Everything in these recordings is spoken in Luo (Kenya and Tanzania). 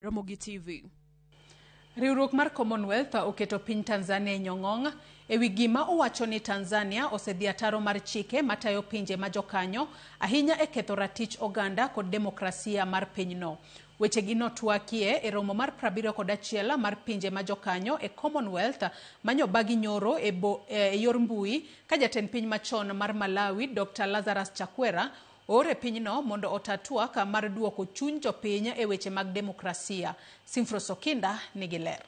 Ramogi TV. Riwruok mar Commonwealth oketo piny Tanzania e nyong'ong' ewi gima owacho ni Tanzania osedhi ataro mar chike matayo pinje ma jokanyo ahinya e ketho ratich oganda kod demokrasia mar pinyno. Wechegi notwakie e romo mar 71 mar pinje ma jokanyo e Commonwealth manyobagi nyoro e, bo, e yor mbui ka jatend piny machon mar Malawi Dr. Lazarus Chakwera oor e pinyno mondo ota twak mar duoko chuny jopiny e weche mag demokrasia. Simfros Okinda nigi ler.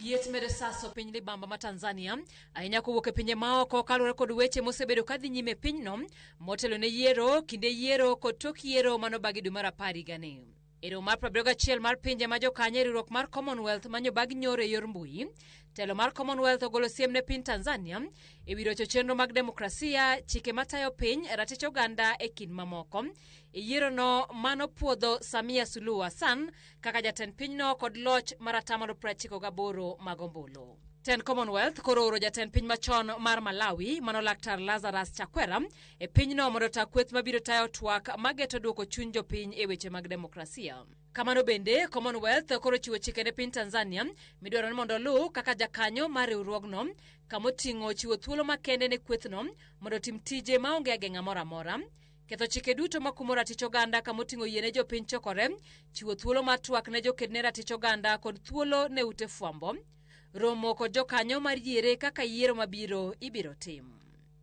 Liet medo saso piny libamba ma Tanzania ahinya kowuok e pinje maoko kaluwore kod weche mosebedo kadhi nyime e pinyno motelo ne yiero, kinde yiero kod tok yiero manobagi dwe mar apar higani. E romo mar 71 mar pinje ma jokanyo e riwruok mar Commonwealth manyobag nyoro e yor mbui, telo mar Commonwealth ogolo siem ne piny Tanzania e wi rocho chenro mag demokrasia, chike matayo piny, ratich oganda e kind mamoko. E yierono mano puodho Samia Suluhu Hassan kaka jatend pinyno kod loch mar atamalo 98 mag ombulu. Tend Commonwealth koro oro jatend piny machon mar Malawi mano Laktar Lazarus Chakwera e pinyno mondo ota kweth mabiro tayo twak mageto duoko chuny jopiny e weche mag demokrasia. Kamano bende, Commonwealth koro chiwo chike ne piny Tanzania midwaro ni mondo oluw kaka jakanyo mar riwruogno kamoting'o chiwo thuolo makende ne kwethno mondo otim tije maonge ageng'a moro amora ketho chike duto makumo ratich oganda kamoting'o yie ne jopiny chokore chiwo thuolo mar twak ne joked ne ratich oganda kod thuolo ne ute fwambo romo kod jokanyo mar yiere kaka yiero mabiro ibiro tim.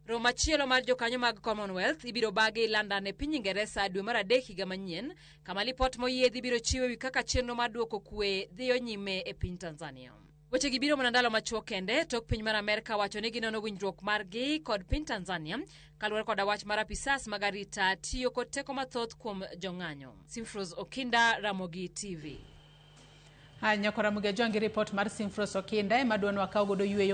Romo machielo mar jokanyo mag Commonwealth ibiro bagi London e piny Ingeresa dwe mar adek higa manyien, kama lipot moyiedhi biro chiwo ewi kaka chenro mar duoko kwe dhiyo nyime e piny Tanzania. Wechegi biro mana ndalo machuok kende tok piny mar Amerka wacho ni ginono winjruok margi kod piny Tanzania kaluwore koda wach mar apisas mag arita tiyo kod teko mathoth kuom jong'anyo. Simfros Okinda, Ramogi TV. Haya, nyakora Ramogi Ajwang' gi ripot mar Simfros Okinda ema dwa ni wakaw godo yueyo.